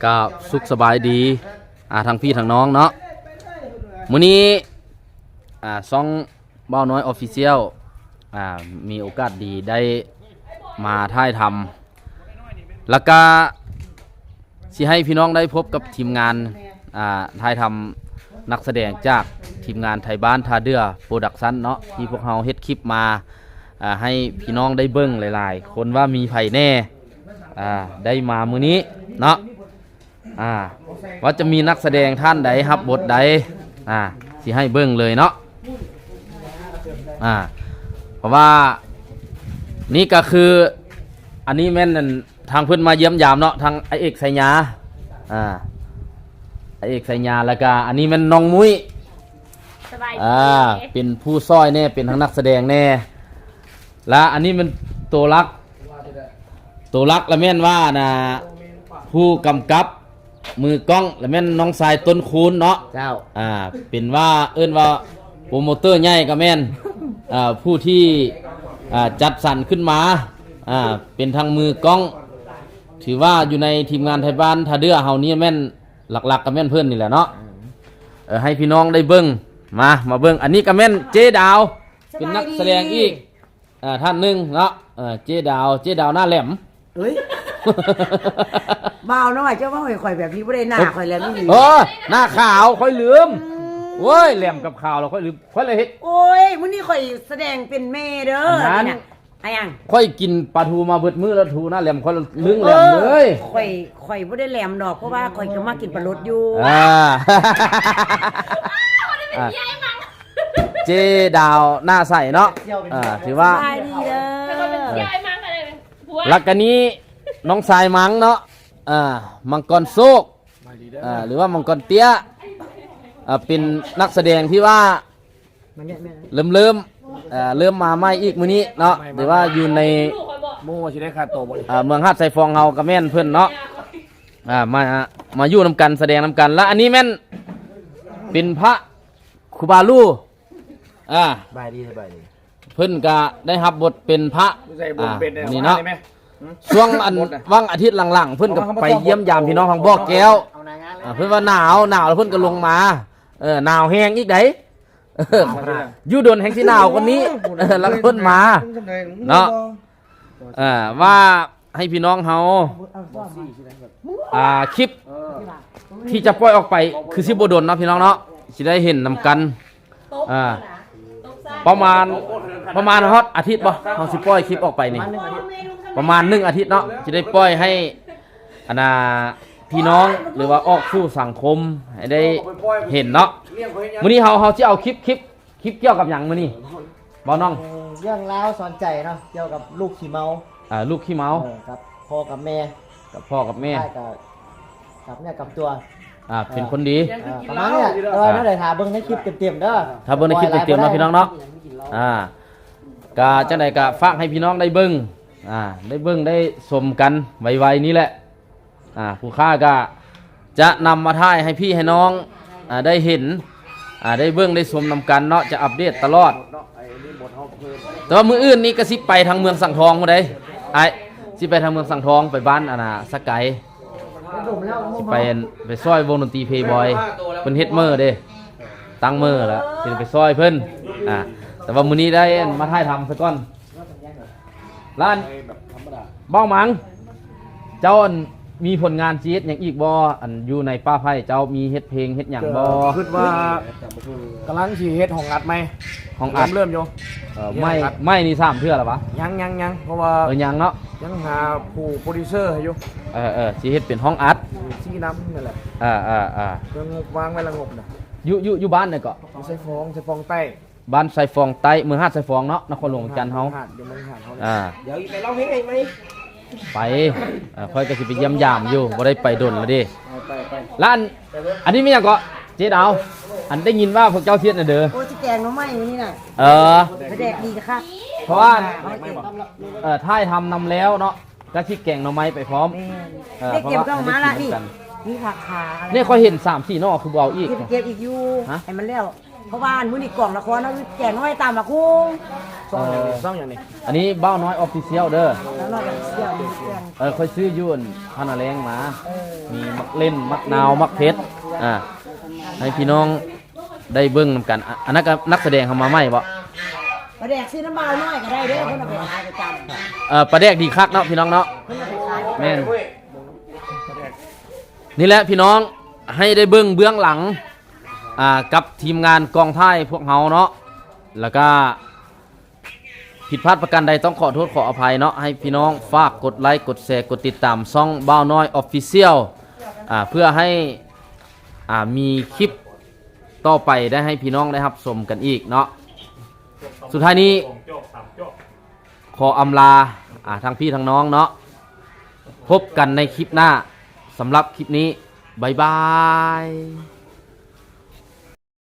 ກະສຸກສະບາຍດີ ອ່າ ທັງພີ່ທັງນ້ອງເນາະ. ມື້ນີ້ ອ່າ ຊ່ອງບ່າວນ້ອຍ Official ອ່າ ມີໂອກາດດີໄດ້ມາຖ່າຍທຳ ແລ້ວກະຊິໃຫ້ພີ່ນ້ອງໄດ້ພົບກັບທີມງານ ອ່າ ຖ່າຍທຳນັກສະແດງຈາກທີມງານໄທບ້ານທ່າເດື່ອ Production ເນາະ ທີ່ພວກເຮົາເຮັດຄລິບມາ ອ່າ ໃຫ້ພີ່ນ້ອງໄດ້ເບິ່ງຫຼາຍໆຄົນວ່າມີໃຜແດ່ ອ່າ ໄດ້ມາມື້ນີ້ເນາະ. ອ່າ ວ່າຈະມີນັກສະແດງທ່ານໃດຮັບບົດໃດ ອ່າ ຊິໃຫ້ເບິ່ງເລີຍເນາະ. ອ່າ ເພາະວ່ານີ້ກະຄື ອັນນີ້ແມ່ນ ອັນ ທາງເພິ່ນມາຢ້ຽມຢາມເນາະ ທາງອ້າຍເອກໄຊຍາ ອ່າ ອ້າຍເອກໄຊຍາ ແລ້ວກະອັນນີ້ແມ່ນນ້ອງມຸ້ຍ ສະບາຍດີ ອ່າ ເປັນຜູ້ຊ່ອຍແດ່ ເປັນທັງນັກສະແດງແດ່ ແລະ ອັນນີ້ແມ່ນໂຕຫຼັກ ໂຕຫຼັກລະແມ່ນວ່າ ອັນນ່າ ຜູ້ກຳກັບ ມືກ້ອງລະແມ່ນນ້ອງຊາຍຕົ້ນຄູນເນາະ ເຈົ້າ ອ່າ ເປັນວ່າ ເອີ້ນວ່າໂປຣໂມເຕີໃຫຍ່ກະແມ່ນ ອ່າ ຜູ້ທີ່ ອ່າ ຈັດສັນຂຶ້ນມາ ອ່າ ເປັນທັງມືກ້ອງ ຖືວ່າຢູ່ໃນທີມງານໄທບ້ານທ່າເດື່ອເຮົານີ້ແມ່ນ ຫຼັກໆກະແມ່ນເພິ່ນນີ້ແຫຼະເນາະ. ເອີ ໃຫ້ພີ່ນ້ອງໄດ້ເບິ່ງ ມາ ມາເບິ່ງ ອັນນີ້ກະແມ່ນເຈດາວ ເປັນນັກສະແດງອີກ ອ່າ ທ່ານໜຶ່ງເນາະ ເອີ ເຈດາວ ເຈດາວໜ້າແຫຼມ ເອີຍ ບ່າວນ້ອຍ ເຈົ້າເວົ້າໃຫ້ຂ້ອຍແບບນີ້ບໍ່ໄດ້ ໜ້າຂ້ອຍແຫຼມອີ່ຫຼີ ເອີ ໜ້າຂາວ ຂ້ອຍລືມ ອືມ ໂອ້ຍ ແຫຼມກັບຂາວລະຂ້ອຍລືມ ຂ້ອຍລະເຮັດ ໂອ້ຍ ມື້ນີ້ຂ້ອຍສະແດງເປັນແມ່ເດີ ອັນນັ້ນ ອັນຫຍັງ ອັນຫຍັງ ຂ້ອຍກິນປາທູມາເບິດມື້ລະ ທູໜ້າແຫຼມ ຂ້ອຍລຶ້ງແຫຼມເລີຍ ເອີ ຂ້ອຍ ຂ້ອຍບໍ່ໄດ້ແຫຼມດອກ ເພາະວ່າຂ້ອຍກະມັກກິນປາລົດຢູ່ ອ່າ ອ່າ ເຈດາວໜ້າໃສເນາະ ອ່າ ຖືວ່າ ສະບາຍດີເດີ ແລ້ວກະນີ້ນ້ອງຊາຍມັງເນາະ ອ່າ ມັງກອນໂຊກ ອ່າ ຫຼືວ່າມັງກອນເຕ້ຍ ອ່າ ເປັນນັກສະແດງທີ່ວ່າ ເລີ່ມ ເລີ່ມ ເອີ ເລີ່ມມາໃໝ່ອີກມື້ນີ້ເນາະ ຫຼືວ່າຢູ່ໃນ ບໍ່ຮູ້ວ່າຊິໄດ້ຄ່າໂຕບໍ່ນີ້ ອ່າ ເມືອງຫາດຊາຍຟອງເຮົາກະແມ່ນເພິ່ນເນາະ ອ່າ ມາ ມາຢູ່ນຳກັນ ສະແດງນຳກັນ ລະອັນນີ້ແມ່ນເປັນພະຄູບາຫຼູ ອ່າ ສະບາຍດີ ສະບາຍດີ ເພິ່ນກະໄດ້ຮັບບົດເປັນພະ ຢູ່ໃສ ອ່າ ເປັນແນວນີ້ເນາະ ນີ້ແມ່ ຊ່ວງອັນ ຫວ່າງອາທິດຫຼັງໆ ເພິ່ນກະໄປຢ້ຽມຢາມພີ່ນ້ອງທາງບໍ່ແກ້ວ ອ່າ ເພິ່ນວ່າໜາວ ໜາວລະເພິ່ນກະລົງມາ ເອີ ໜາວແຮງອີກໃດ ເອີ ຢູ່ດົນແຮງຊິໜາວກວ່ານີ້ ເອີ ລະເພິ່ນມາເນາະ ເອີ ວ່າໃຫ້ພີ່ນ້ອງເຮົາ ອ່າ ຄລິບທີ່ຈະປ່ອຍອອກໄປຄືຊິບໍ່ດົນເນາະ ພີ່ນ້ອງເນາະ ຊິໄດ້ເຫັນນຳກັນ ອ່າ ປະມານ ປະມານຮອດອາທິດບໍ່ ເຮົາຊິປ່ອຍຄລິບອອກໄປນີ້ ປະມານໜຶ່ງອາທິດເນາະ ຊິໄດ້ປ່ອຍໃຫ້ ອັນນ່າ ພີ່ນ້ອງ ຫຼືວ່າອອກສູ່ສັງຄົມໃຫ້ໄດ້ເຫັນເນາະ. ມື້ນີ້ເຮົາ ເຮົາຊິເອົາຄລິບ ຄລິບ ຄລິບກ່ຽວກັບຫຍັງມື້ນີ້ ເວົ້ານ້ອງ? ເອີ ເລື່ອງລາວສອນໃຈເນາະ ກ່ຽວກັບລູກຂີ້ເມົາ. ອ່າ ລູກຂີ້ເມົາ. ເອີ ກັບພໍ່ກັບແມ່. ກັບພໍ່ກັບແມ່. ສຸດທ້າຍກໍກັບເນື້ອກັບຕົວ. ອ່າ ເປັນຄົນດີ. ອ່າ ປະມານນີ້ແຫຼະ. ແຕ່ວ່າແນວໃດຖ້າເບິ່ງໃນຄລິບເຕັມໆເດີ. ຖ້າເບິ່ງໃນຄລິບເຕັມໆເນາະ ພີ່ນ້ອງເນາະ. ອ່າ ກະຈັ່ງໃດກະຝາກໃຫ້ພີ່ນ້ອງໄດ້ເບິ່ງ ອ່າ ໄດ້ເບິ່ງໄດ້ຊົມກັນໄວໆນີ້ແຫຼະ. ອ່າ ຜູ້ຄ້າກະຈະນຳມາຖ່າຍໃຫ້ພີ່ໃຫ້ນ້ອງ ອ່າ ໄດ້ເຫັນ ອ່າ ໄດ້ເບິ່ງໄດ້ຊົມນຳກັນເນາະ ຈະອັບເດດຕະຫຼອດ. ແຕ່ວ່າມື້ອື່ນນີ້ກະຊິໄປທາງເມືອງສັງທອງພຸ້ນໃດ໋ ອ້າຍ ຊິໄປທາງເມືອງສັງທອງ ໄປບ້ານ ອັນນ່າ ສະໄກ ຊິໄປ ໄປຊ່ອຍວົງດົນຕີເພບອຍ ເພິ່ນເຮັດເມີເດ້ ຕັ້ງເມີລະ ຊິໄປຊ່ອຍເພິ່ນ. ອ່າ ແຕ່ວ່າມື້ນີ້ໄດ້ມາຖ່າຍທຳຊະກ່ອນ. ລ້ານ ເບົາມັງ ເຈົ້າ ອັນ ມີຜົນງານຊິເຮັດຫຍັງອີກບໍ່? ອັນ ຢູ່ໃນປ່າໄຜ່ ເຈົ້າມີເຮັດເພງເຮັດຫຍັງບໍ່? ກະຄິດວ່າກຳລັງຊິເຮັດຫ້ອງອັດໃໝ່. ຫ້ອງອັດ ເລີ່ມຢູ່. ເອີ ເຮັດຫ້ອງອັດ ໄມ້ ໄມ້ນີ້ສາມເທື່ອລະຫວາ? ຍັງ ຍັງ ຍັງ ເພາະວ່າ ເອີ ຍັງເນາະ ຍັງຫາຜູ້ໂປຣດິວເຊີໃຫ້ຢູ່. ເອີ ເອີ ຊິເຮັດເປັນຫ້ອງອັດ ຢູ່ສີນ້ຳນັ້ນແຫຼະ. ເອີ ເອີ ເອີ ເລື່ອງງົບວາງໄວ້ລະງົບນະ. ຢູ່ ຢູ່ ຢູ່ບ້ານໃດເກາະ? ຢູ່ໄຊຟອງ ໄຊຟອງໃຕ້. ບ້ານໄຊຟອງໃຕ້ ເມືອງຫາດໄຊຟອງເນາະ ນະຄອນຫຼວງວຽງຈັນເຮົາ. ຢູ່ເມືອງຫາດ ເຮົາ. ອ່າ ດຽວໄປຮ້ອງເພງໃຫ້ໄໝ. ໄປ ເອີ ຂ້ອຍກະຊິໄປຢ້ຽມຢາມຢູ່ ບໍ່ໄດ້ໄປດົນລະເດ້. ໄປ ໄປ ລະອັນ ອັນນີ້ແມ່ນຫຍັງເກາະ ເຈດາວ? ອັນໄດ້ຍິນວ່າພວກເຈົ້າຊິເຮັດນະເດີ. ໂອ້ ຊິແກງໜໍ່ໄມ້ມື້ນີ້ນະ. ເອີ ປາແດກດີຄັກ ເພາະວ່າ ເອີ ຖ່າຍທຳນຳແລ້ວເນາະ ກະຊິແກງໜໍ່ໄມ້ໄປພ້ອມ. ແມ່ນ ເອີ ເພາະວ່າໄດ້ເກັບດອກມາລະນີ້ ມີຜັກຂາ ນີ້ຂ້ອຍເຫັນສາມສີ່ໜໍ່ ຄືບໍ່ເອົາອີກ? ເກັບ ເກັບອີກຢູ່ ໃຫ້ມັນແລ້ວ. ເພາະວ່າມື້ນີ້ກອງລະຄອນເຮົາແກງໜໍ່ໄມ້ຕຳໝາກຫຸ່ງ. ຊ່ອງຫຍັງນີ້ ຊ່ອງຫຍັງນີ້? ອັນນີ້ບ່າວນ້ອຍ Official ເດີ. ແລ້ວເຮົາກໍຊິເຊື່ອມີແກງ ເອີ ຂ້ອຍຊື້ຢູ່ອັນພານາແລງມາ. ເອີ ມີໝາກເລັ່ນ ໝາກນາວ ໝາກເຜັດ. ອ່າ ໃຫ້ພີ່ນ້ອງໄດ້ເບິ່ງນຳກັນ. ອາ ອັນນັ້ນກໍນັກສະແດງເຮົາມາໃໝ່ບໍ? ປາແດກຊື້ນຳບ່າວນ້ອຍກໍໄດ້ເດີ ເພິ່ນເອົາໄປຂາຍປະຈຳ. ເອີ ປາແດກດີຄັກເນາະ ພີ່ນ້ອງເນາະ. ເພິ່ນເອົາໄປຂາຍ ແມ່ນ. ນີ້ແຫຼະພີ່ນ້ອງ ໃຫ້ໄດ້ເບິ່ງເບື້ອງຫຼັງ ອ່າ ກັບທີມງານກອງຖ່າຍພວກເຮົາເນາະ ແລ້ວກະຜິດພາດປະການໃດຕ້ອງຂໍໂທດຂໍອະໄພເນາະ. ໃຫ້ພີ່ນ້ອງຝາກກົດໄລ ກົດແຊ ກົດຕິດຕາມຊ່ອງບ່າວນ້ອຍ Official ອ່າ ເພື່ອໃຫ້ ອ່າ ມີຄລິບຕໍ່ໄປໄດ້ໃຫ້ພີ່ນ້ອງໄດ້ຮັບຊົມກັນອີກເນາະ. ສຸດທ້າຍນີ້ ຂໍອຳລາ ອ່າ ທັງພີ່ທັງນ້ອງເນາະ. ພົບກັນໃນຄລິບໜ້າ. ສຳລັບຄລິບນີ້ ບາຍບາຍ.